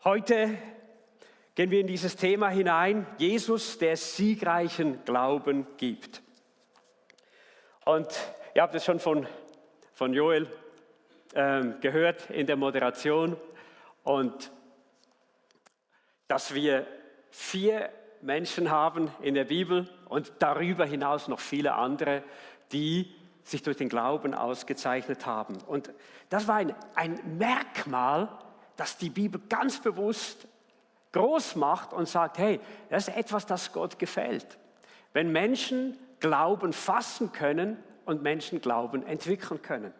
Heute gehen wir in dieses Thema hinein, Jesus, der siegreichen Glauben gibt. Und ihr habt es schon von Joel gehört in der Moderation, und dass wir 4 Menschen haben in der Bibel und darüber hinaus noch viele andere, die sich durch den Glauben ausgezeichnet haben. Und das war ein Merkmal, das die Bibel ganz bewusst groß macht und sagt, hey, das ist etwas, das Gott gefällt. Wenn Menschen Glauben fassen können und Menschen Glauben entwickeln können.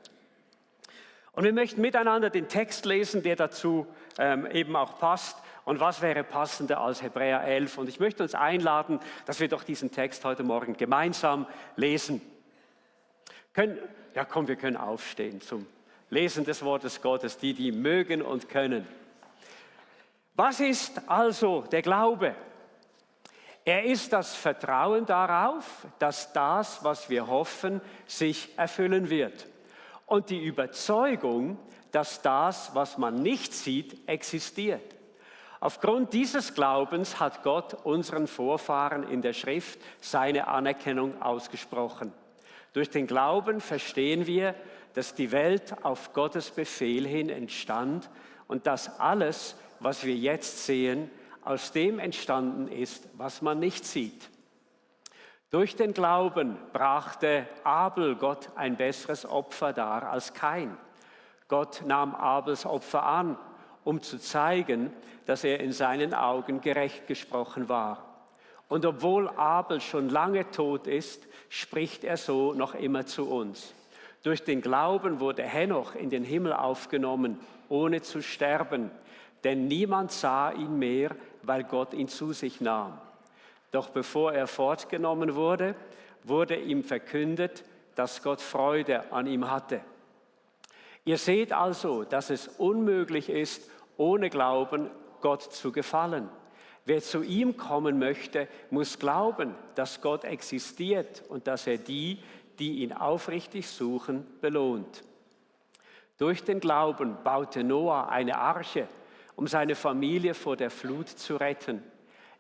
Und wir möchten miteinander den Text lesen, der dazu eben auch passt. Und was wäre passender als Hebräer 11? Und ich möchte uns einladen, dass wir doch diesen Text heute Morgen gemeinsam lesen. Wir können aufstehen zum Lesen des Wortes Gottes, die mögen und können. Was ist also der Glaube? Er ist das Vertrauen darauf, dass das, was wir hoffen, sich erfüllen wird. Und die Überzeugung, dass das, was man nicht sieht, existiert. Aufgrund dieses Glaubens hat Gott unseren Vorfahren in der Schrift seine Anerkennung ausgesprochen. Durch den Glauben verstehen wir, dass die Welt auf Gottes Befehl hin entstand und dass alles, was wir jetzt sehen, aus dem entstanden ist, was man nicht sieht. Durch den Glauben brachte Abel Gott ein besseres Opfer dar als Kain. Gott nahm Abels Opfer an, um zu zeigen, dass er in seinen Augen gerecht gesprochen war. Und obwohl Abel schon lange tot ist, spricht er so noch immer zu uns. Durch den Glauben wurde Henoch in den Himmel aufgenommen, ohne zu sterben, denn niemand sah ihn mehr, weil Gott ihn zu sich nahm. Doch bevor er fortgenommen wurde, wurde ihm verkündet, dass Gott Freude an ihm hatte. Ihr seht also, dass es unmöglich ist, ohne Glauben Gott zu gefallen. Wer zu ihm kommen möchte, muss glauben, dass Gott existiert und dass er die ihn aufrichtig suchen, belohnt. Durch den Glauben baute Noah eine Arche, um seine Familie vor der Flut zu retten.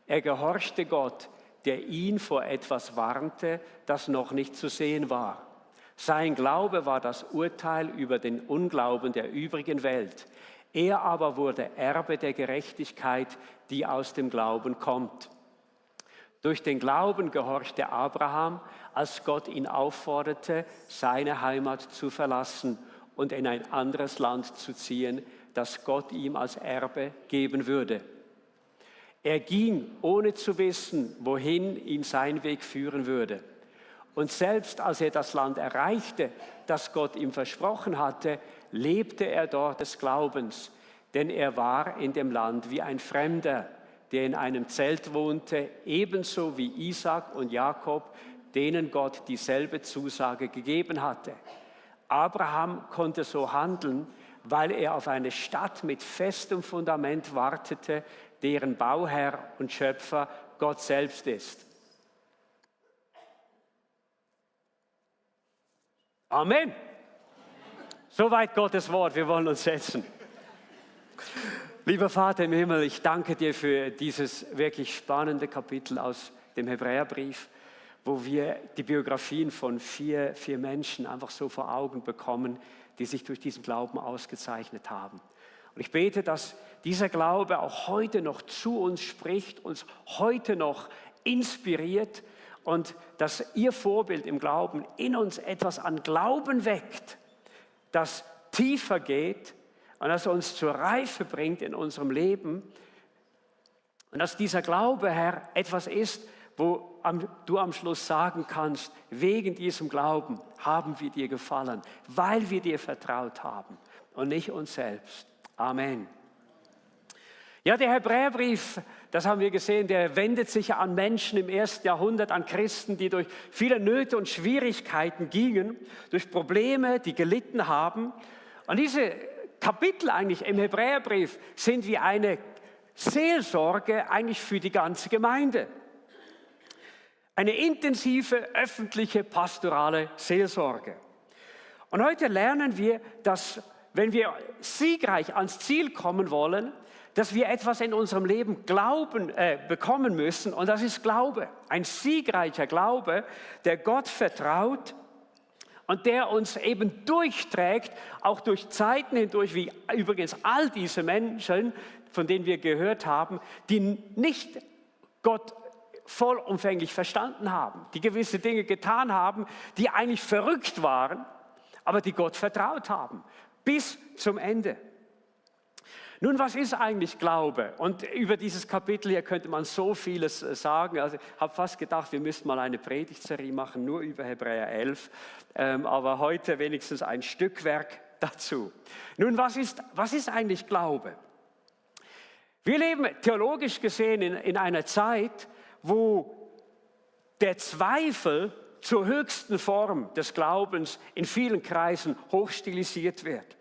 Er gehorchte Gott, der ihn vor etwas warnte, das noch nicht zu sehen war. Sein Glaube war das Urteil über den Unglauben der übrigen Welt. Er aber wurde Erbe der Gerechtigkeit, die aus dem Glauben kommt. Durch den Glauben gehorchte Abraham, als Gott ihn aufforderte, seine Heimat zu verlassen und in ein anderes Land zu ziehen, das Gott ihm als Erbe geben würde. Er ging, ohne zu wissen, wohin ihn sein Weg führen würde. Und selbst als er das Land erreichte, das Gott ihm versprochen hatte, lebte er dort des Glaubens, denn er war in dem Land wie ein Fremder, der in einem Zelt wohnte, ebenso wie Isaak und Jakob, denen Gott dieselbe Zusage gegeben hatte. Abraham konnte so handeln, weil er auf eine Stadt mit festem Fundament wartete, deren Bauherr und Schöpfer Gott selbst ist. Amen. Soweit Gottes Wort. Wir wollen uns setzen. Lieber Vater im Himmel, ich danke dir für dieses wirklich spannende Kapitel aus dem Hebräerbrief, wo wir die Biografien von vier Menschen einfach so vor Augen bekommen, die sich durch diesen Glauben ausgezeichnet haben. Und ich bete, dass dieser Glaube auch heute noch zu uns spricht, uns heute noch inspiriert und dass ihr Vorbild im Glauben in uns etwas an Glauben weckt, das tiefer geht und das uns zur Reife bringt in unserem Leben. Und dass dieser Glaube, Herr, etwas ist, wo du am Schluss sagen kannst, wegen diesem Glauben haben wir dir gefallen, weil wir dir vertraut haben und nicht uns selbst. Amen. Ja, der Hebräerbrief, das haben wir gesehen, der wendet sich an Menschen im 1. Jahrhundert, an Christen, die durch viele Nöte und Schwierigkeiten gingen, durch Probleme, die gelitten haben. Und diese Kapitel eigentlich im Hebräerbrief sind wie eine Seelsorge eigentlich für die ganze Gemeinde. Eine intensive, öffentliche, pastorale Seelsorge. Und heute lernen wir, dass wenn wir siegreich ans Ziel kommen wollen, dass wir etwas in unserem Leben bekommen müssen, und das ist Glaube. Ein siegreicher Glaube, der Gott vertraut und der uns eben durchträgt, auch durch Zeiten hindurch, wie übrigens all diese Menschen, von denen wir gehört haben, die nicht Gott vollumfänglich verstanden haben, die gewisse Dinge getan haben, die eigentlich verrückt waren, aber die Gott vertraut haben, bis zum Ende. Nun, was ist eigentlich Glaube? Und über dieses Kapitel hier könnte man so vieles sagen. Also ich habe fast gedacht, wir müssten mal eine Predigtserie machen, nur über Hebräer 11. Aber heute wenigstens ein Stückwerk dazu. Nun, was ist eigentlich Glaube? Wir leben theologisch gesehen in einer Zeit, wo der Zweifel zur höchsten Form des Glaubens in vielen Kreisen hochstilisiert wird.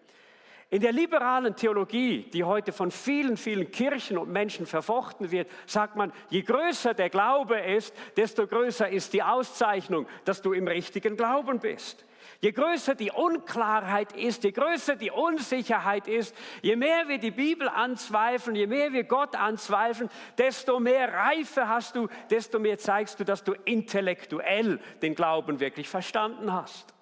In der liberalen Theologie, die heute von vielen, vielen Kirchen und Menschen verfochten wird, sagt man, je größer der Glaube ist, desto größer ist die Auszeichnung, dass du im richtigen Glauben bist. Je größer die Unklarheit ist, je größer die Unsicherheit ist, je mehr wir die Bibel anzweifeln, je mehr wir Gott anzweifeln, desto mehr Reife hast du, desto mehr zeigst du, dass du intellektuell den Glauben wirklich verstanden hast.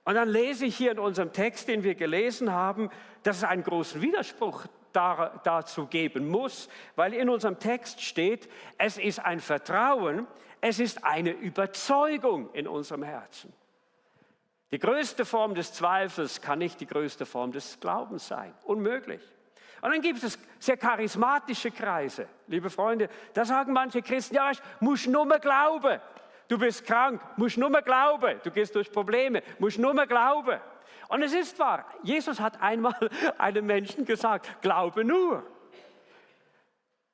Und dann lese ich hier in unserem Text, den wir gelesen haben, dass es einen großen Widerspruch dazu geben muss, weil in unserem Text steht, es ist ein Vertrauen, es ist eine Überzeugung in unserem Herzen. Die größte Form des Zweifels kann nicht die größte Form des Glaubens sein. Unmöglich. Und dann gibt es sehr charismatische Kreise. Liebe Freunde, da sagen manche Christen, ja, musst nur mehr glauben. Du bist krank, musst nur mehr glauben. Du gehst durch Probleme, musst nur mehr glauben. Und es ist wahr, Jesus hat einmal einem Menschen gesagt, glaube nur.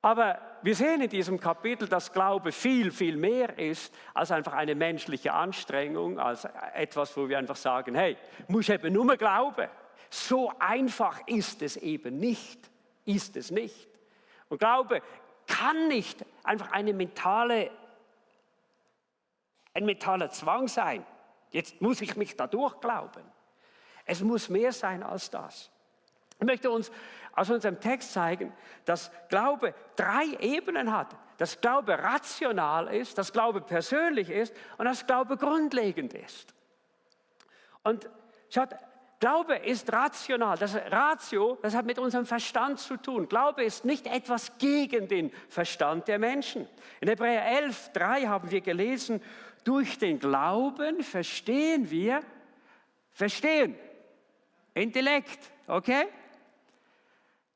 Aber wir sehen in diesem Kapitel, dass Glaube viel, viel mehr ist als einfach eine menschliche Anstrengung, als etwas, wo wir einfach sagen, hey, musst eben nur mehr glauben. So einfach ist es eben nicht, ist es nicht. Und Glaube kann nicht einfach ein mentaler Zwang sein. Jetzt muss ich mich da durchglauben. Es muss mehr sein als das. Ich möchte uns aus unserem Text zeigen, dass Glaube 3 Ebenen hat. Dass Glaube rational ist, dass Glaube persönlich ist und dass Glaube grundlegend ist. Und schaut, Glaube ist rational. Das Ratio, das hat mit unserem Verstand zu tun. Glaube ist nicht etwas gegen den Verstand der Menschen. In Hebräer 11,3 haben wir gelesen, durch den Glauben verstehen, Intellekt, okay?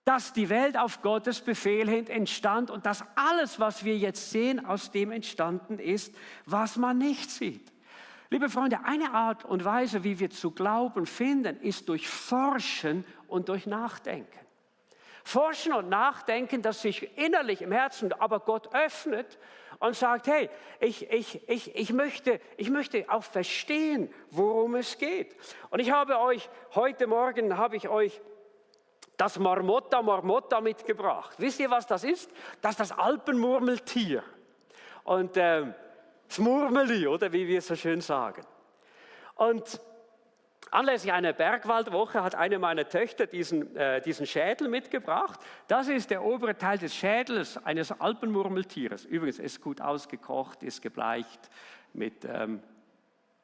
Dass die Welt auf Gottes Befehl hin entstand und dass alles, was wir jetzt sehen, aus dem entstanden ist, was man nicht sieht. Liebe Freunde, eine Art und Weise, wie wir zu glauben finden, ist durch Forschen und durch Nachdenken. Forschen und Nachdenken, das sich innerlich im Herzen aber Gott öffnet und sagt, hey, ich möchte auch verstehen, worum es geht. Und ich habe euch, heute Morgen das Marmotta mitgebracht. Wisst ihr, was das ist? Das ist das Alpenmurmeltier. Und das Murmeli, oder wie wir so schön sagen. Und anlässlich einer Bergwaldwoche hat eine meiner Töchter diesen Schädel mitgebracht. Das ist der obere Teil des Schädels eines Alpenmurmeltieres. Übrigens ist gut ausgekocht, ist gebleicht mit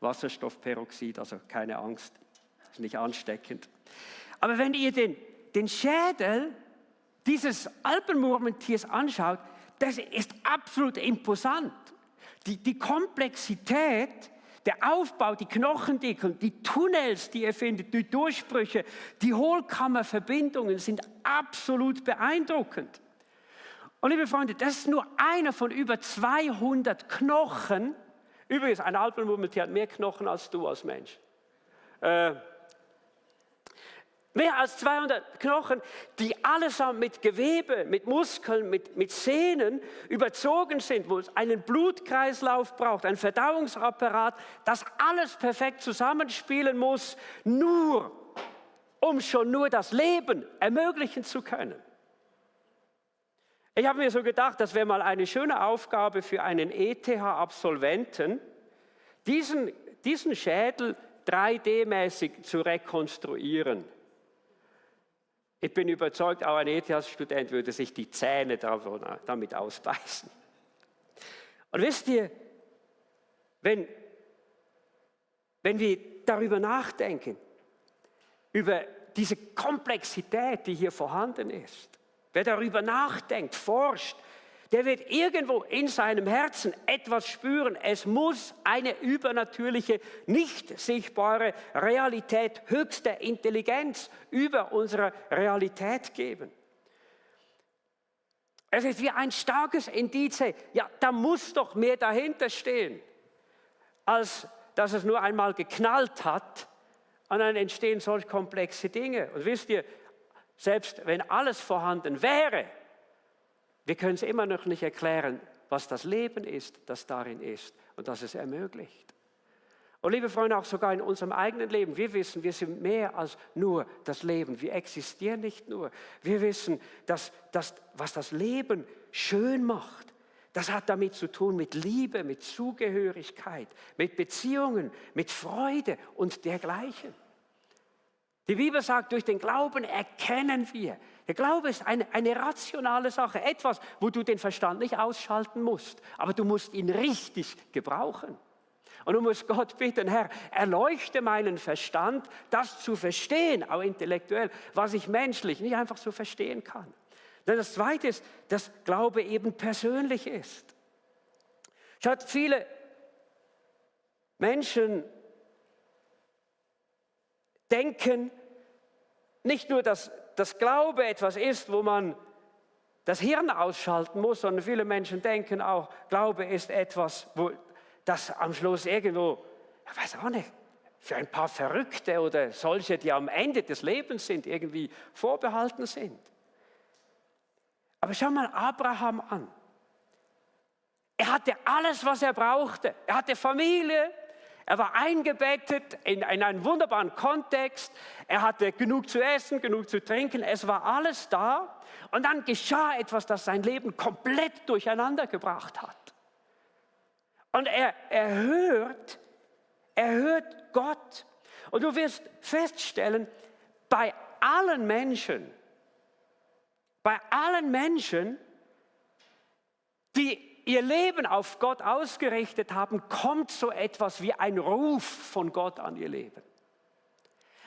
Wasserstoffperoxid, also keine Angst, ist nicht ansteckend. Aber wenn ihr den Schädel dieses Alpenmurmeltiers anschaut, das ist absolut imposant. Die Komplexität, der Aufbau, die Knochendickel, die Tunnels, die ihr findet, die Durchbrüche, die Hohlkammerverbindungen sind absolut beeindruckend. Und liebe Freunde, das ist nur einer von über 200 Knochen. Übrigens, ein Alpenmurmeltier hat mehr Knochen als du als Mensch. Mehr als 200 Knochen, die allesamt mit Gewebe, mit Muskeln, mit Sehnen überzogen sind, wo es einen Blutkreislauf braucht, ein Verdauungsapparat, das alles perfekt zusammenspielen muss, um schon nur das Leben ermöglichen zu können. Ich habe mir so gedacht, das wäre mal eine schöne Aufgabe für einen ETH-Absolventen, diesen Schädel 3D-mäßig zu rekonstruieren. Ich bin überzeugt, auch ein ETH-Student würde sich die Zähne damit ausbeißen. Und wisst ihr, wenn wir darüber nachdenken, über diese Komplexität, die hier vorhanden ist, wer darüber nachdenkt, forscht, der wird irgendwo in seinem Herzen etwas spüren. Es muss eine übernatürliche, nicht sichtbare Realität höchster Intelligenz über unsere Realität geben. Es ist wie ein starkes Indiz, ja, da muss doch mehr dahinter stehen, als dass es nur einmal geknallt hat und dann entstehen solch komplexe Dinge. Und wisst ihr, selbst wenn alles vorhanden wäre, wir können es immer noch nicht erklären, was das Leben ist, das darin ist und das es ermöglicht. Und liebe Freunde, auch sogar in unserem eigenen Leben, wir wissen, wir sind mehr als nur das Leben. Wir existieren nicht nur. Wir wissen, dass was das Leben schön macht, das hat damit zu tun mit Liebe, mit Zugehörigkeit, mit Beziehungen, mit Freude und dergleichen. Die Bibel sagt, durch den Glauben erkennen wir. Der Glaube ist eine rationale Sache, etwas, wo du den Verstand nicht ausschalten musst, aber du musst ihn richtig gebrauchen. Und du musst Gott bitten, Herr, erleuchte meinen Verstand, das zu verstehen, auch intellektuell, was ich menschlich nicht einfach so verstehen kann. Denn das Zweite ist, dass Glaube eben persönlich ist. Schaut, viele Menschen denken nicht nur, dass das Glaube etwas ist, wo man das Hirn ausschalten muss, sondern viele Menschen denken auch, Glaube ist etwas, wo das am Schluss irgendwo, ich weiß auch nicht, für ein paar Verrückte oder solche, die am Ende des Lebens sind, irgendwie vorbehalten sind. Aber schau mal Abraham an. Er hatte alles, was er brauchte. Er hatte Familie. Er war eingebettet in einen wunderbaren Kontext. Er hatte genug zu essen, genug zu trinken. Es war alles da. Und dann geschah etwas, das sein Leben komplett durcheinander gebracht hat. Und er hört Gott. Und du wirst feststellen, bei allen Menschen, die ihr Leben auf Gott ausgerichtet haben, kommt so etwas wie ein Ruf von Gott an ihr Leben.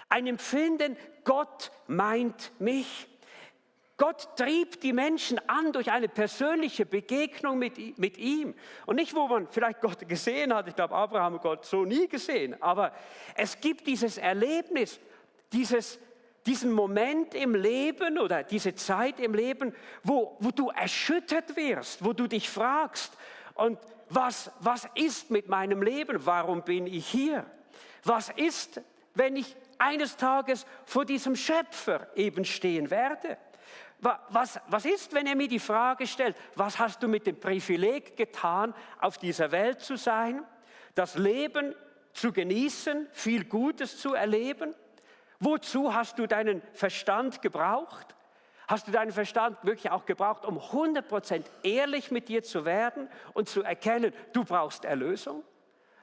Ein Empfinden, Gott meint mich. Gott trieb die Menschen an durch eine persönliche Begegnung mit ihm. Und nicht, wo man vielleicht Gott gesehen hat, ich glaube, Abraham hat Gott so nie gesehen, aber es gibt dieses Erlebnis, diesen Moment im Leben oder diese Zeit im Leben, wo du erschüttert wirst, wo du dich fragst, und was ist mit meinem Leben? Warum bin ich hier? Was ist, wenn ich eines Tages vor diesem Schöpfer eben stehen werde? Was ist, wenn er mir die Frage stellt, was hast du mit dem Privileg getan, auf dieser Welt zu sein, das Leben zu genießen, viel Gutes zu erleben? Wozu hast du deinen Verstand gebraucht? Hast du deinen Verstand wirklich auch gebraucht, um 100% ehrlich mit dir zu werden und zu erkennen, du brauchst Erlösung?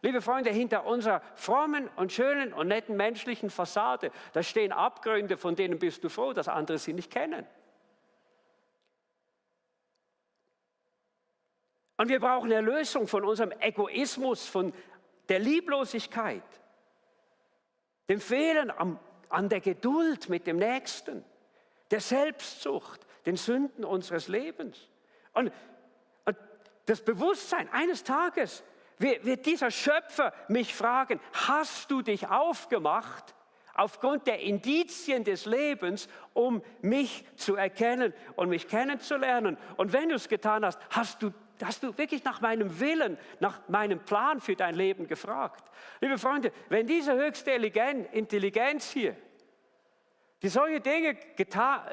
Liebe Freunde, hinter unserer frommen und schönen und netten menschlichen Fassade, da stehen Abgründe, von denen bist du froh, dass andere sie nicht kennen. Und wir brauchen Erlösung von unserem Egoismus, von der Lieblosigkeit, dem Fehlen an der Geduld mit dem Nächsten, der Selbstsucht, den Sünden unseres Lebens. Und das Bewusstsein, eines Tages wird dieser Schöpfer mich fragen, hast du dich aufgemacht, aufgrund der Indizien des Lebens, um mich zu erkennen und mich kennenzulernen? Und wenn du es getan hast, hast du wirklich nach meinem Willen, nach meinem Plan für dein Leben gefragt? Liebe Freunde, wenn diese höchste Intelligenz hier, die solche Dinge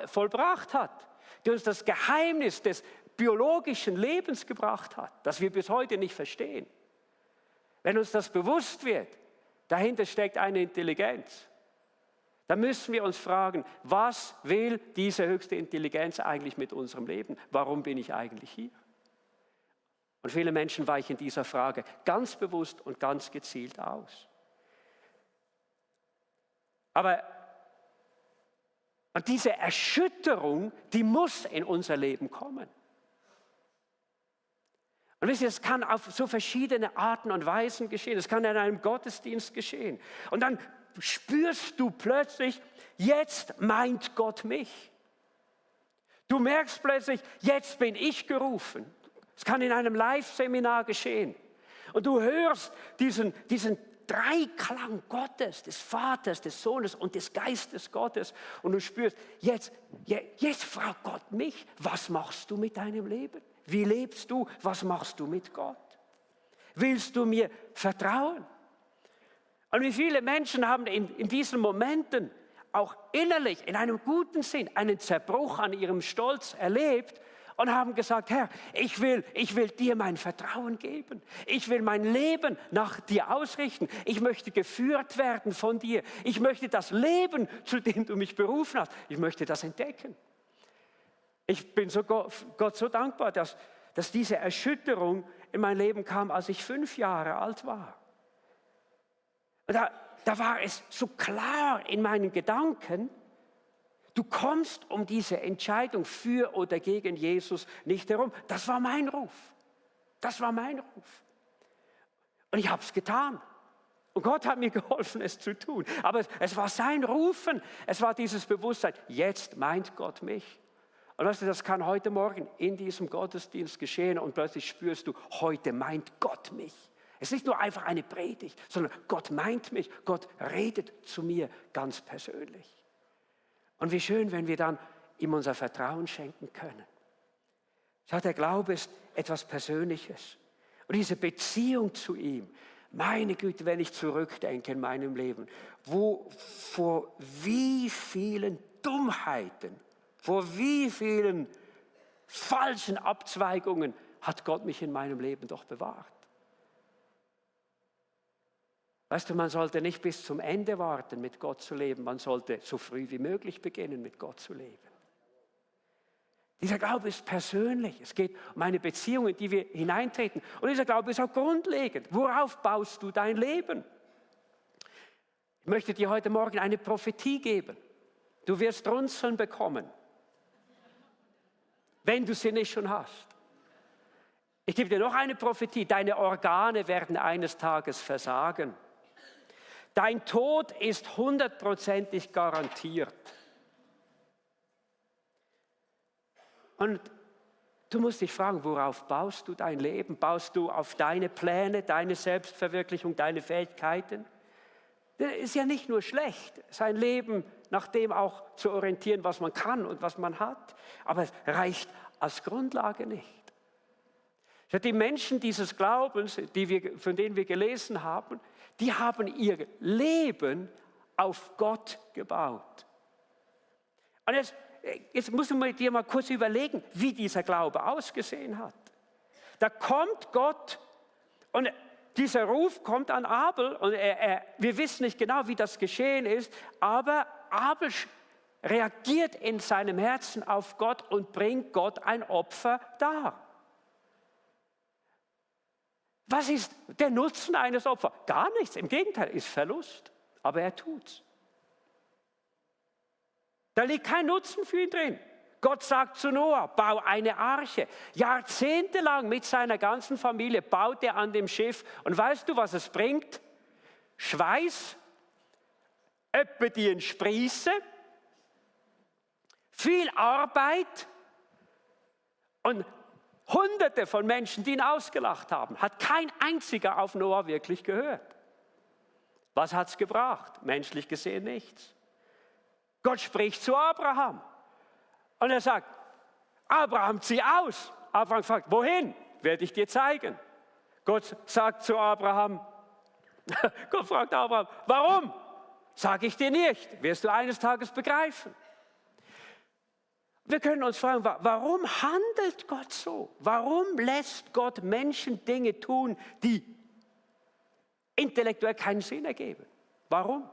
vollbracht hat, die uns das Geheimnis des biologischen Lebens gebracht hat, das wir bis heute nicht verstehen, wenn uns das bewusst wird, dahinter steckt eine Intelligenz, dann müssen wir uns fragen, was will diese höchste Intelligenz eigentlich mit unserem Leben? Warum bin ich eigentlich hier? Und viele Menschen weichen dieser Frage ganz bewusst und ganz gezielt aus. Aber Und diese Erschütterung, die muss in unser Leben kommen. Und wisst ihr, es kann auf so verschiedene Arten und Weisen geschehen. Es kann in einem Gottesdienst geschehen. Und dann spürst du plötzlich, jetzt meint Gott mich. Du merkst plötzlich, jetzt bin ich gerufen. Es kann in einem Live-Seminar geschehen. Und du hörst diesen Dreiklang Gottes, des Vaters, des Sohnes und des Geistes Gottes. Und du spürst, jetzt fragt Gott mich, was machst du mit deinem Leben? Wie lebst du? Was machst du mit Gott? Willst du mir vertrauen? Und wie viele Menschen haben in diesen Momenten auch innerlich, in einem guten Sinn, einen Zerbruch an ihrem Stolz erlebt und haben gesagt, Herr, ich will dir mein Vertrauen geben. Ich will mein Leben nach dir ausrichten. Ich möchte geführt werden von dir. Ich möchte das Leben, zu dem du mich berufen hast, ich möchte das entdecken. Ich bin Gott so dankbar, dass diese Erschütterung in mein Leben kam, als ich 5 Jahre alt war. Und da war es so klar in meinen Gedanken, du kommst um diese Entscheidung für oder gegen Jesus nicht herum. Das war mein Ruf. Das war mein Ruf. Und ich habe es getan. Und Gott hat mir geholfen, es zu tun. Aber es war sein Rufen. Es war dieses Bewusstsein, jetzt meint Gott mich. Und weißt du, das kann heute Morgen in diesem Gottesdienst geschehen und plötzlich spürst du, heute meint Gott mich. Es ist nicht nur einfach eine Predigt, sondern Gott meint mich, Gott redet zu mir ganz persönlich. Und wie schön, wenn wir dann ihm unser Vertrauen schenken können. Der Glaube ist etwas Persönliches. Und diese Beziehung zu ihm, meine Güte, wenn ich zurückdenke in meinem Leben, vor wie vielen Dummheiten, vor wie vielen falschen Abzweigungen hat Gott mich in meinem Leben doch bewahrt. Weißt du, man sollte nicht bis zum Ende warten, mit Gott zu leben. Man sollte so früh wie möglich beginnen, mit Gott zu leben. Dieser Glaube ist persönlich. Es geht um eine Beziehung, in die wir hineintreten. Und dieser Glaube ist auch grundlegend. Worauf baust du dein Leben? Ich möchte dir heute Morgen eine Prophetie geben. Du wirst Runzeln bekommen, wenn du sie nicht schon hast. Ich gebe dir noch eine Prophetie. Deine Organe werden eines Tages versagen. Dein Tod ist 100%ig garantiert. Und du musst dich fragen, worauf baust du dein Leben? Baust du auf deine Pläne, deine Selbstverwirklichung, deine Fähigkeiten? Das ist ja nicht nur schlecht, sein Leben nach dem auch zu orientieren, was man kann und was man hat. Aber es reicht als Grundlage nicht. Die Menschen dieses Glaubens, von denen wir gelesen haben, die haben ihr Leben auf Gott gebaut. Und jetzt musst du dir mal kurz überlegen, wie dieser Glaube ausgesehen hat. Da kommt Gott und dieser Ruf kommt an Abel und wir wissen nicht genau, wie das geschehen ist, aber Abel reagiert in seinem Herzen auf Gott und bringt Gott ein Opfer dar. Was ist der Nutzen eines Opfers? Gar nichts, im Gegenteil, ist Verlust. Aber er tut's. Da liegt kein Nutzen für ihn drin. Gott sagt zu Noah, bau eine Arche. Jahrzehntelang mit seiner ganzen Familie baut er an dem Schiff. Und weißt du, was es bringt? Schweiß, öppe die in Sprieße, viel Arbeit und Hunderte von Menschen, die ihn ausgelacht haben, hat kein einziger auf Noah wirklich gehört. Was hat es gebracht? Menschlich gesehen nichts. Gott spricht zu Abraham und er sagt, Abraham, zieh aus. Abraham fragt, wohin? Werde ich dir zeigen. Gott sagt zu Abraham, Gott fragt Abraham, warum? Sage ich dir nicht, wirst du eines Tages begreifen. Wir können uns fragen, warum handelt Gott so? Warum lässt Gott Menschen Dinge tun, die intellektuell keinen Sinn ergeben? Warum?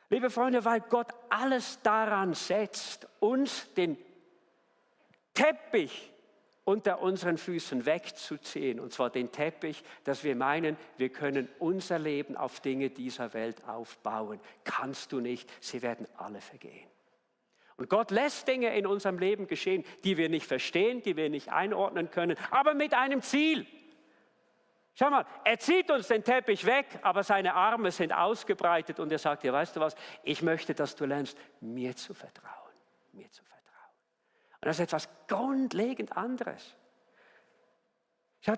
Liebe Freunde, weil Gott alles daran setzt, uns den Teppich unter unseren Füßen wegzuziehen, und zwar den Teppich, dass wir meinen, wir können unser Leben auf Dinge dieser Welt aufbauen. Kannst du nicht, sie werden alle vergehen. Und Gott lässt Dinge in unserem Leben geschehen, die wir nicht verstehen, die wir nicht einordnen können, aber mit einem Ziel. Schau mal, er zieht uns den Teppich weg, aber seine Arme sind ausgebreitet und er sagt dir, weißt du was, ich möchte, dass du lernst, mir zu vertrauen, mir zu vertrauen. Und das ist etwas grundlegend anderes. Schau,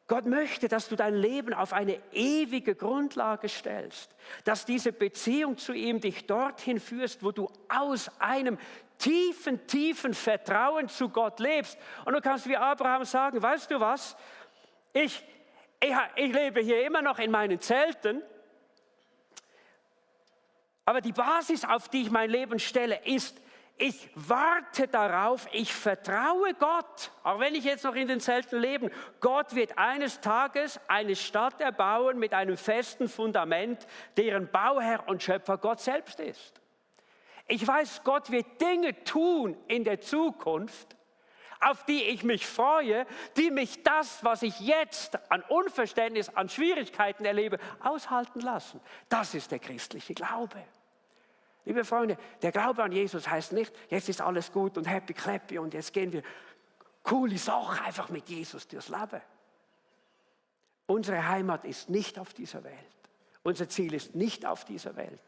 Gott möchte, dass du dein Leben auf eine ewige Grundlage stellst, dass diese Beziehung zu ihm dich dorthin führst, wo du aus einem tiefen, tiefen Vertrauen zu Gott lebst. Und du kannst wie Abraham sagen, weißt du was, ich lebe hier immer noch in meinen Zelten, aber die Basis, auf die ich mein Leben stelle, ist, ich warte darauf, ich vertraue Gott, auch wenn ich jetzt noch in den Zelten lebe. Gott wird eines Tages eine Stadt erbauen mit einem festen Fundament, deren Bauherr und Schöpfer Gott selbst ist. Ich weiß, Gott wird Dinge tun in der Zukunft, auf die ich mich freue, die mich das, was ich jetzt an Unverständnis, an Schwierigkeiten erlebe, aushalten lassen. Das ist der christliche Glaube. Liebe Freunde, der Glaube an Jesus heißt nicht, jetzt ist alles gut und happy clappy und jetzt gehen wir coole Sachen einfach mit Jesus durchs Leben. Unsere Heimat ist nicht auf dieser Welt. Unser Ziel ist nicht auf dieser Welt.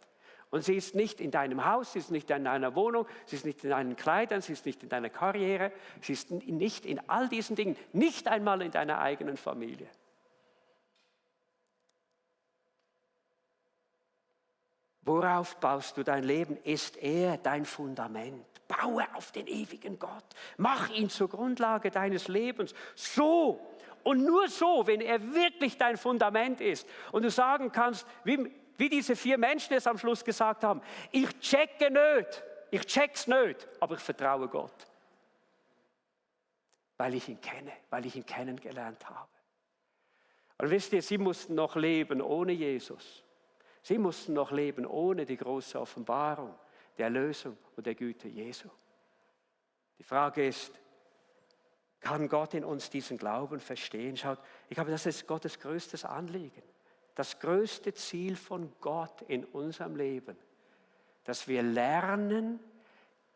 Und sie ist nicht in deinem Haus, sie ist nicht in deiner Wohnung, sie ist nicht in deinen Kleidern, sie ist nicht in deiner Karriere, sie ist nicht in all diesen Dingen, nicht einmal in deiner eigenen Familie. Worauf baust du dein Leben? Ist er dein Fundament? Baue auf den ewigen Gott. Mach ihn zur Grundlage deines Lebens. So und nur so, wenn er wirklich dein Fundament ist und du sagen kannst, wie diese 4 Menschen es am Schluss gesagt haben, ich check's nicht, aber ich vertraue Gott. Weil ich ihn kenne, weil ich ihn kennengelernt habe. Und wisst ihr, sie mussten noch leben ohne Jesus. Sie mussten noch leben ohne die große Offenbarung der Erlösung und der Güte Jesu. Die Frage ist, kann Gott in uns diesen Glauben verstehen? Schaut, ich glaube, das ist Gottes größtes Anliegen. Das größte Ziel von Gott in unserem Leben, dass wir lernen,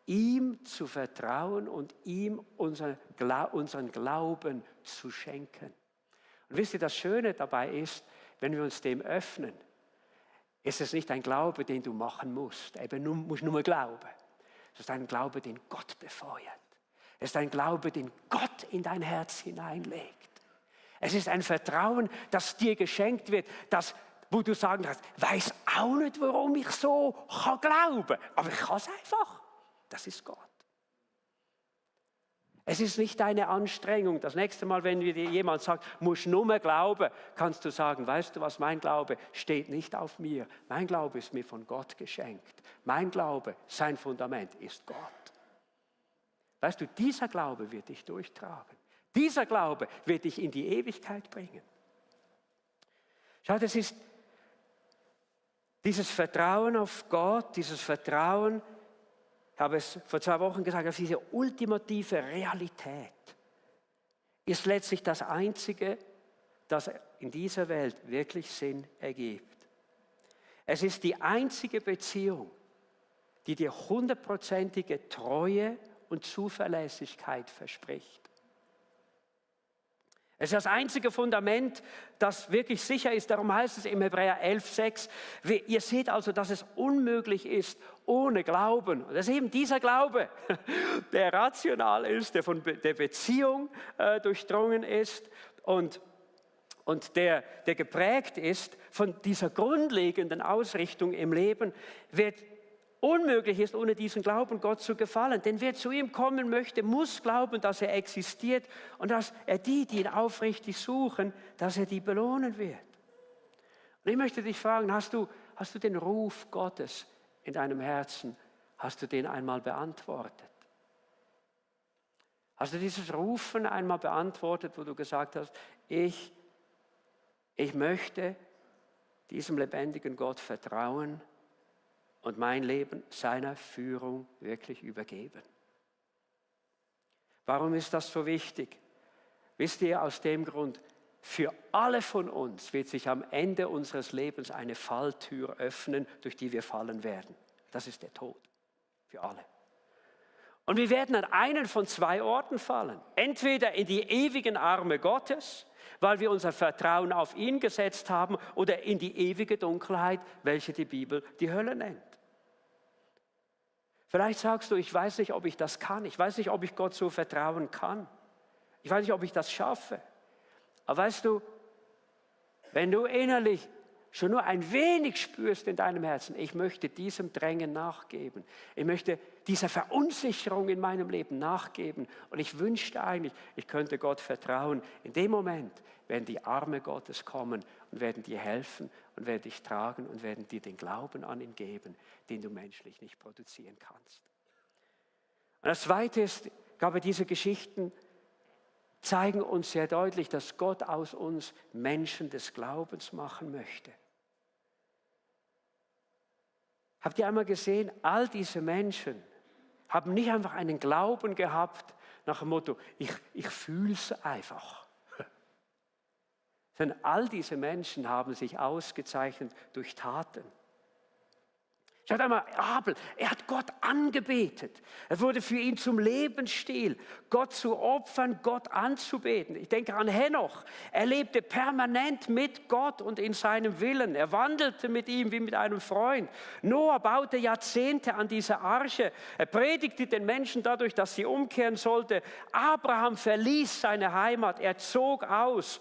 ihm zu vertrauen und ihm unseren Glauben zu schenken. Und wisst ihr, das Schöne dabei ist, wenn wir uns dem öffnen, ist es nicht ein Glaube, den du machen musst. Eben musst nur glauben. Es ist ein Glaube, den Gott befeuert. Es ist ein Glaube, den Gott in dein Herz hineinlegt. Es ist ein Vertrauen, das dir geschenkt wird, wo du sagen kannst, weiß auch nicht, warum ich so glauben kann, aber ich kann es einfach. Das ist Gott. Es ist nicht deine Anstrengung. Das nächste Mal, wenn dir jemand sagt, musst nur glauben, kannst du sagen, weißt du was, mein Glaube steht nicht auf mir. Mein Glaube ist mir von Gott geschenkt. Mein Glaube, sein Fundament ist Gott. Weißt du, dieser Glaube wird dich durchtragen. Dieser Glaube wird dich in die Ewigkeit bringen. Schau, das ist dieses Vertrauen auf Gott, dieses Vertrauen, ich habe es vor 2 Wochen gesagt, auf diese ultimative Realität ist letztlich das Einzige, das in dieser Welt wirklich Sinn ergibt. Es ist die einzige Beziehung, die dir 100%ige Treue und Zuverlässigkeit verspricht. Es ist das einzige Fundament, das wirklich sicher ist. Darum heißt es im Hebräer 11,6, ihr seht also, dass es unmöglich ist ohne Glauben. Und das ist eben dieser Glaube, der rational ist, der von der Beziehung durchdrungen ist und der geprägt ist von dieser grundlegenden Ausrichtung im Leben, wird unmöglich ist, ohne diesen Glauben Gott zu gefallen. Denn wer zu ihm kommen möchte, muss glauben, dass er existiert und dass er die ihn aufrichtig suchen, dass er die belohnen wird. Und ich möchte dich fragen, hast du den Ruf Gottes in deinem Herzen, hast du den einmal beantwortet? Hast du dieses Rufen einmal beantwortet, wo du gesagt hast, ich möchte diesem lebendigen Gott vertrauen und mein Leben seiner Führung wirklich übergeben? Warum ist das so wichtig? Wisst ihr, aus dem Grund, für alle von uns wird sich am Ende unseres Lebens eine Falltür öffnen, durch die wir fallen werden. Das ist der Tod. Für alle. Und wir werden an einen von zwei Orten fallen. Entweder in die ewigen Arme Gottes, weil wir unser Vertrauen auf ihn gesetzt haben, oder in die ewige Dunkelheit, welche die Bibel die Hölle nennt. Vielleicht sagst du, ich weiß nicht, ob ich das kann. Ich weiß nicht, ob ich Gott so vertrauen kann. Ich weiß nicht, ob ich das schaffe. Aber weißt du, wenn du innerlich schon nur ein wenig spürst in deinem Herzen, ich möchte diesem Drängen nachgeben. Ich möchte dieser Verunsicherung in meinem Leben nachgeben. Und ich wünschte eigentlich, ich könnte Gott vertrauen. In dem Moment werden die Arme Gottes kommen und werden dir helfen und werden dich tragen und werden dir den Glauben an ihn geben, den du menschlich nicht produzieren kannst. Und das Zweite ist, ich glaube, diese Geschichten zeigen uns sehr deutlich, dass Gott aus uns Menschen des Glaubens machen möchte. Habt ihr einmal gesehen, all diese Menschen haben nicht einfach einen Glauben gehabt nach dem Motto, ich fühle es einfach. Sondern all diese Menschen haben sich ausgezeichnet durch Taten. Schaut einmal, Abel, er hat Gott angebetet. Es wurde für ihn zum Lebensstil, Gott zu opfern, Gott anzubeten. Ich denke an Henoch. Er lebte permanent mit Gott und in seinem Willen. Er wandelte mit ihm wie mit einem Freund. Noah baute Jahrzehnte an dieser Arche. Er predigte den Menschen dadurch, dass sie umkehren sollten. Abraham verließ seine Heimat. Er zog aus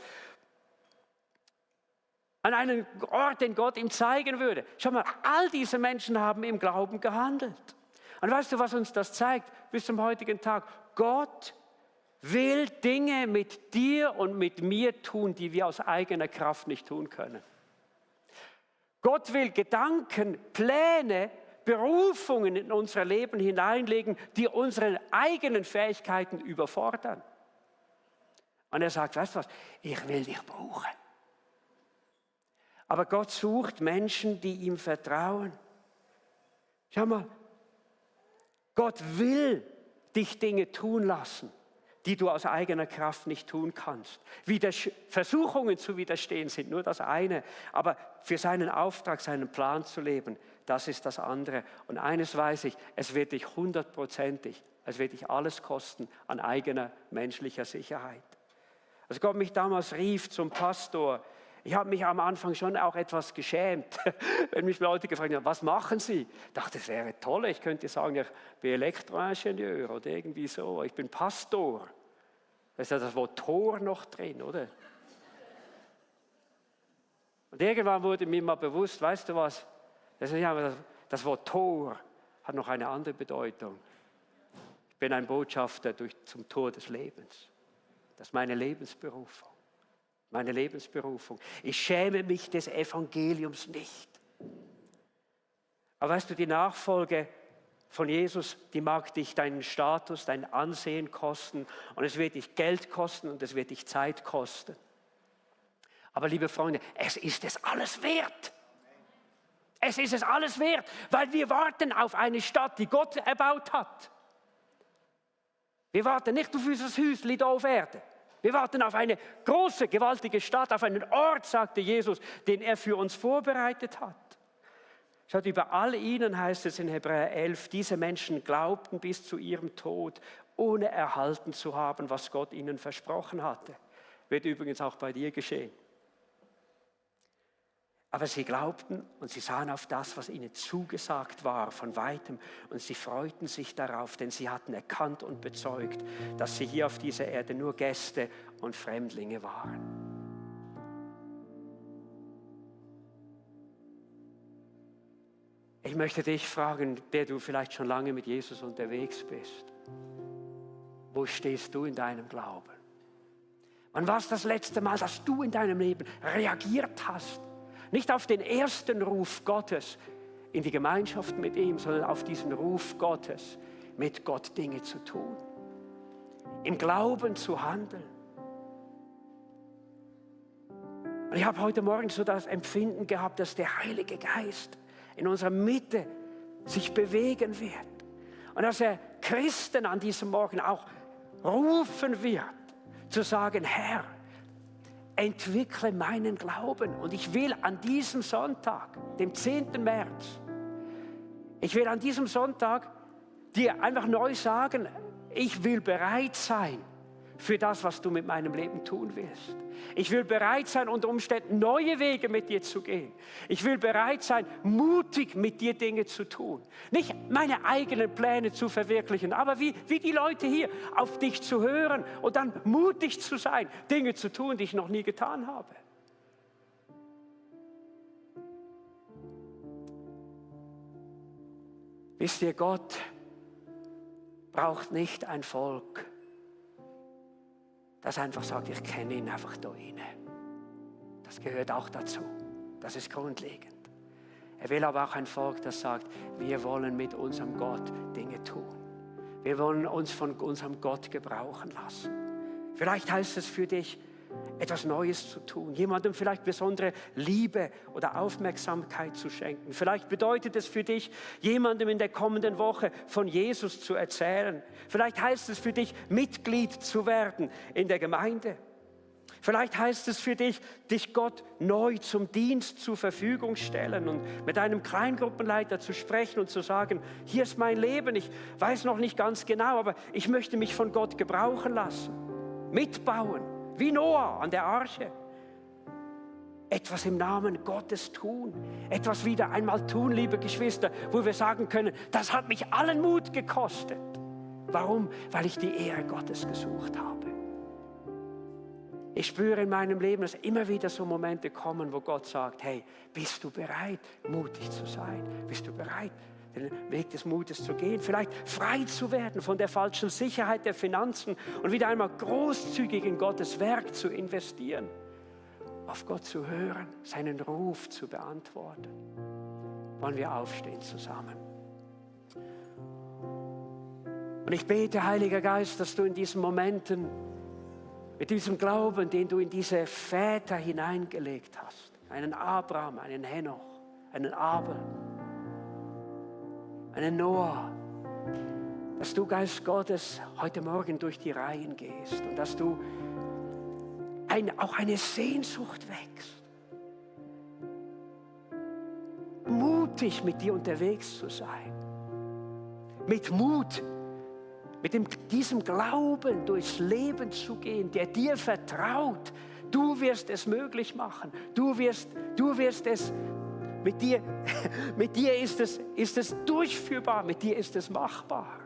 an einen Ort, den Gott ihm zeigen würde. Schau mal, all diese Menschen haben im Glauben gehandelt. Und weißt du, was uns das zeigt bis zum heutigen Tag? Gott will Dinge mit dir und mit mir tun, die wir aus eigener Kraft nicht tun können. Gott will Gedanken, Pläne, Berufungen in unser Leben hineinlegen, die unsere eigenen Fähigkeiten überfordern. Und er sagt, weißt du was, ich will dich brauchen. Aber Gott sucht Menschen, die ihm vertrauen. Schau mal, Gott will dich Dinge tun lassen, die du aus eigener Kraft nicht tun kannst. Versuchungen zu widerstehen sind nur das eine, aber für seinen Auftrag, seinen Plan zu leben, das ist das andere. Und eines weiß ich, es wird dich 100%, es wird dich alles kosten an eigener menschlicher Sicherheit. Als Gott mich damals rief zum Pastor, ich habe mich am Anfang schon auch etwas geschämt, wenn mich Leute gefragt haben, was machen Sie? Ich dachte, das wäre toll, ich könnte sagen, ich bin Elektroingenieur oder irgendwie so, ich bin Pastor. Da ist ja das Wort Tor noch drin, oder? Und irgendwann wurde mir mal bewusst, weißt du was, das Wort Tor hat noch eine andere Bedeutung. Ich bin ein Botschafter zum Tor des Lebens. Das ist meine Lebensberufung. Meine Lebensberufung. Ich schäme mich des Evangeliums nicht. Aber weißt du, die Nachfolge von Jesus, die mag dich deinen Status, dein Ansehen kosten und es wird dich Geld kosten und es wird dich Zeit kosten. Aber liebe Freunde, es ist es alles wert. Es ist es alles wert, weil wir warten auf eine Stadt, die Gott erbaut hat. Wir warten nicht auf unser Häuschen hier auf Erde. Wir warten auf eine große, gewaltige Stadt, auf einen Ort, sagte Jesus, den er für uns vorbereitet hat. Schaut, über all ihnen heißt es in Hebräer 11, diese Menschen glaubten bis zu ihrem Tod, ohne erhalten zu haben, was Gott ihnen versprochen hatte. Wird übrigens auch bei dir geschehen. Aber sie glaubten und sie sahen auf das, was ihnen zugesagt war von weitem und sie freuten sich darauf, denn sie hatten erkannt und bezeugt, dass sie hier auf dieser Erde nur Gäste und Fremdlinge waren. Ich möchte dich fragen, der du vielleicht schon lange mit Jesus unterwegs bist. Wo stehst du in deinem Glauben? Wann war es das letzte Mal, dass du in deinem Leben reagiert hast? Nicht auf den ersten Ruf Gottes in die Gemeinschaft mit ihm, sondern auf diesen Ruf Gottes, mit Gott Dinge zu tun. Im Glauben zu handeln. Und ich habe heute Morgen so das Empfinden gehabt, dass der Heilige Geist in unserer Mitte sich bewegen wird. Und dass er Christen an diesem Morgen auch rufen wird, zu sagen, Herr, entwickle meinen Glauben. Und ich will an diesem Sonntag, dem 10. März, ich will an diesem Sonntag dir einfach neu sagen, ich will bereit sein für das, was du mit meinem Leben tun willst. Ich will bereit sein, unter Umständen neue Wege mit dir zu gehen. Ich will bereit sein, mutig mit dir Dinge zu tun. Nicht meine eigenen Pläne zu verwirklichen, aber wie die Leute hier, auf dich zu hören und dann mutig zu sein, Dinge zu tun, die ich noch nie getan habe. Wisst ihr, Gott braucht nicht ein Volk, das einfach sagt, ich kenne ihn einfach da inne. Das gehört auch dazu. Das ist grundlegend. Er will aber auch ein Volk, das sagt, wir wollen mit unserem Gott Dinge tun. Wir wollen uns von unserem Gott gebrauchen lassen. Vielleicht heißt es für dich, etwas Neues zu tun, jemandem vielleicht besondere Liebe oder Aufmerksamkeit zu schenken. Vielleicht bedeutet es für dich, jemandem in der kommenden Woche von Jesus zu erzählen. Vielleicht heißt es für dich, Mitglied zu werden in der Gemeinde. Vielleicht heißt es für dich, dich Gott neu zum Dienst zur Verfügung stellen und mit einem Kleingruppenleiter zu sprechen und zu sagen, hier ist mein Leben, ich weiß noch nicht ganz genau, aber ich möchte mich von Gott gebrauchen lassen, mitbauen. Wie Noah an der Arche. Etwas im Namen Gottes tun. Etwas wieder einmal tun, liebe Geschwister, wo wir sagen können, das hat mich allen Mut gekostet. Warum? Weil ich die Ehre Gottes gesucht habe. Ich spüre in meinem Leben, dass immer wieder so Momente kommen, wo Gott sagt, hey, bist du bereit, mutig zu sein? Bist du bereit, den Weg des Mutes zu gehen, vielleicht frei zu werden von der falschen Sicherheit der Finanzen und wieder einmal großzügig in Gottes Werk zu investieren, auf Gott zu hören, seinen Ruf zu beantworten. Wollen wir aufstehen zusammen? Und ich bete, Heiliger Geist, dass du in diesen Momenten mit diesem Glauben, den du in diese Väter hineingelegt hast, einen Abraham, einen Henoch, einen Abel, einen Noah, dass du, Geist Gottes, heute Morgen durch die Reihen gehst und dass du auch eine Sehnsucht wächst, mutig mit dir unterwegs zu sein, mit Mut, mit diesem Glauben durchs Leben zu gehen, der dir vertraut. Du wirst es möglich machen, du wirst es mit dir ist es durchführbar, mit dir ist es machbar.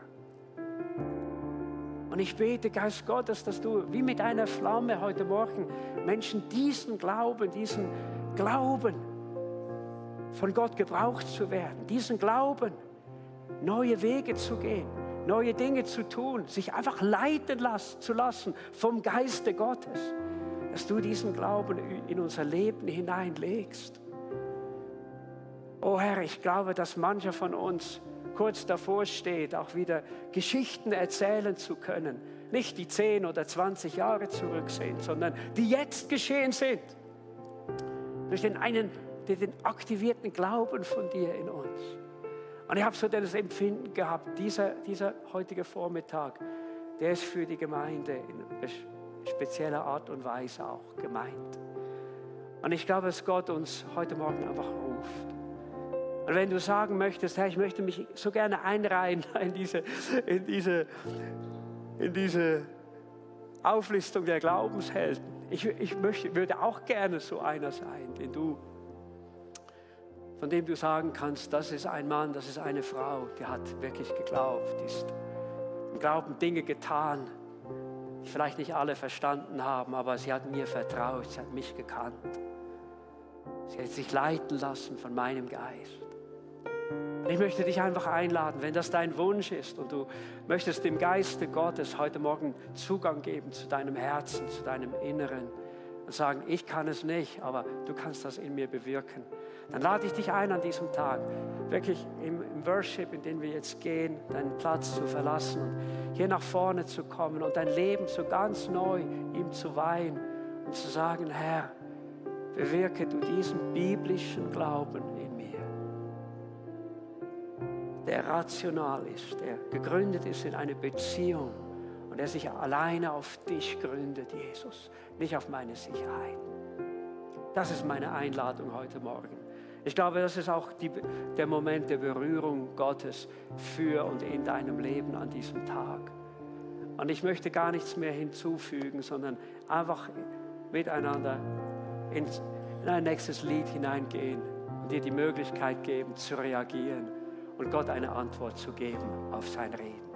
Und ich bete, Geist Gottes, dass du wie mit einer Flamme heute Morgen Menschen diesen Glauben von Gott gebraucht zu werden, diesen Glauben, neue Wege zu gehen, neue Dinge zu tun, sich einfach leiten zu lassen vom Geiste Gottes, dass du diesen Glauben in unser Leben hineinlegst. Oh Herr, ich glaube, dass mancher von uns kurz davor steht, auch wieder Geschichten erzählen zu können. Nicht die 10 oder 20 Jahre zurücksehen, sondern die jetzt geschehen sind. Durch den aktivierten Glauben von dir in uns. Und ich habe so das Empfinden gehabt, dieser heutige Vormittag, der ist für die Gemeinde in spezieller Art und Weise auch gemeint. Und ich glaube, dass Gott uns heute Morgen einfach ruft. Und wenn du sagen möchtest, Herr, ich möchte mich so gerne einreihen in diese Auflistung der Glaubenshelden. Ich würde auch gerne so einer sein, von dem du sagen kannst, das ist ein Mann, das ist eine Frau, die hat wirklich geglaubt, die ist im Glauben Dinge getan, die vielleicht nicht alle verstanden haben, aber sie hat mir vertraut, sie hat mich gekannt. Sie hat sich leiten lassen von meinem Geist. Ich möchte dich einfach einladen, wenn das dein Wunsch ist und du möchtest dem Geiste Gottes heute Morgen Zugang geben zu deinem Herzen, zu deinem Inneren und sagen, ich kann es nicht, aber du kannst das in mir bewirken. Dann lade ich dich ein an diesem Tag, wirklich im Worship, in den wir jetzt gehen, deinen Platz zu verlassen und hier nach vorne zu kommen und dein Leben so ganz neu ihm zu weihen und zu sagen, Herr, bewirke du diesen biblischen Glauben in mir, der rational ist, der gegründet ist in eine Beziehung und der sich alleine auf dich gründet, Jesus, nicht auf meine Sicherheiten. Das ist meine Einladung heute Morgen. Ich glaube, das ist auch der Moment der Berührung Gottes für und in deinem Leben an diesem Tag. Und ich möchte gar nichts mehr hinzufügen, sondern einfach miteinander in ein nächstes Lied hineingehen und dir die Möglichkeit geben, zu reagieren und Gott eine Antwort zu geben auf sein Reden.